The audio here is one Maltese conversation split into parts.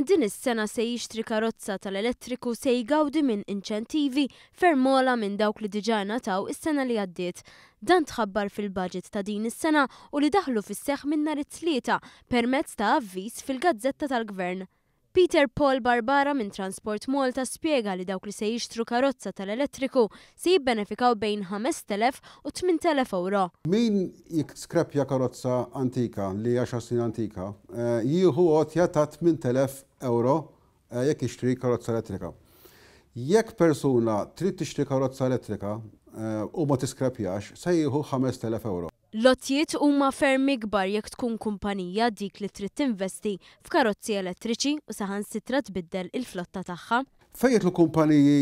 Min din is-sena se jixtri karozza tal-elettriku se jgawdi minn inċentivi ferm ogħla minn dawk li diġà ingħataw is-sena li għaddiet. Dan tħabbar fil-budget ta' din is-sena u li daħlu fis-seħħ minn nhar it-Tlieta permezz ta' avviż fil-Gazzetta tal-Gvern. Peter Paul Barbara minn Transport Malta spjega li dawk li se jixtru karozza tal-elettriku se jibbenefikaw bejn 5,000 u 8,000 ewro. Min jiskrappja karozza antika li hija għaxar snin antika, jieħu għotja ta' 8,000 ewro jekk jixtri karozza elettrika. Jekk persuna trid tixtri karozza elettrika u ma tiskrappjax, se jieħu 5,000 ewro. L-għotjiet huma ferm ikbar jekk tkun kumpanija dik li trid tinvesti f'karozzi elettriċi u saħansitra tbiddel il-flotta tagħha. Fejn jidħlu kumpaniji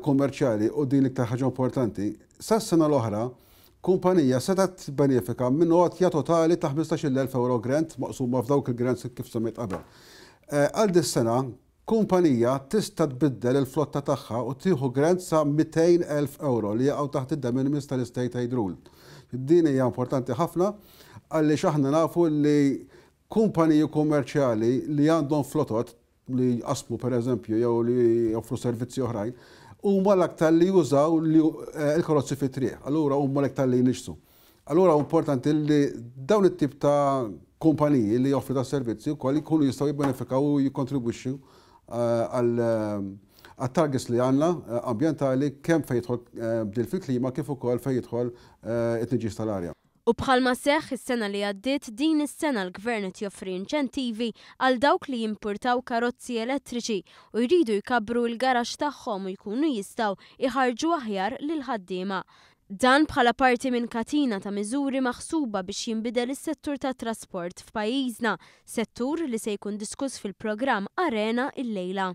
kummerċjali, u din l-iktar ħaġa importanti, sas-sena l-oħra kumpanija setgħet tibbenefika minn għotja totali ta' 15,000 ewro grant maqsuma f'dawk il-grants kif semmejt qabel. Għal dis-sena Kumpanija tista' tbiddel il-flotta tagħha u tieħu grant sa 200,000 ewro li jaqgħu taħt id-de minimis tal-State Aid Rule. Din hija importanti ħafna għaliex aħna nafu li kumpaniji kummerċjali li għandhom flotot li jqassmu pereżempju jew li joffru servizzi oħrajn huma l-aktar li jużaw il-karozzi fit-triq, allura huma l-iktar li jniġġsu. Allura hu importanti li dawn it-tip ta' kumpaniji li joffru ta' servizzi wkoll jkunu jistgħu jibbenefikaw u jikkontribwixxu għat-targets li għandna ambjentali kemm fejn jidħol bdil fil-klima kif ukoll fejn jidħol it-tniġġis tal-arja. U bħalma seħħ is-sena li għaddiet, din is-sena l-Gvern qed joffri inċentivi għal dawk li jimpurtaw karozzi elettriċi u jridu jkabbru l-garaxx tagħhom u jkunu jistgħu jħarrġu aħjar lill-ħaddiema. Dan bħala parti minn katina ta' miżuri maħsuba biex jinbidel is-settur tat-trasport f'pajjiżna, settur li se jkun diskuss fil-programm Arena illejla.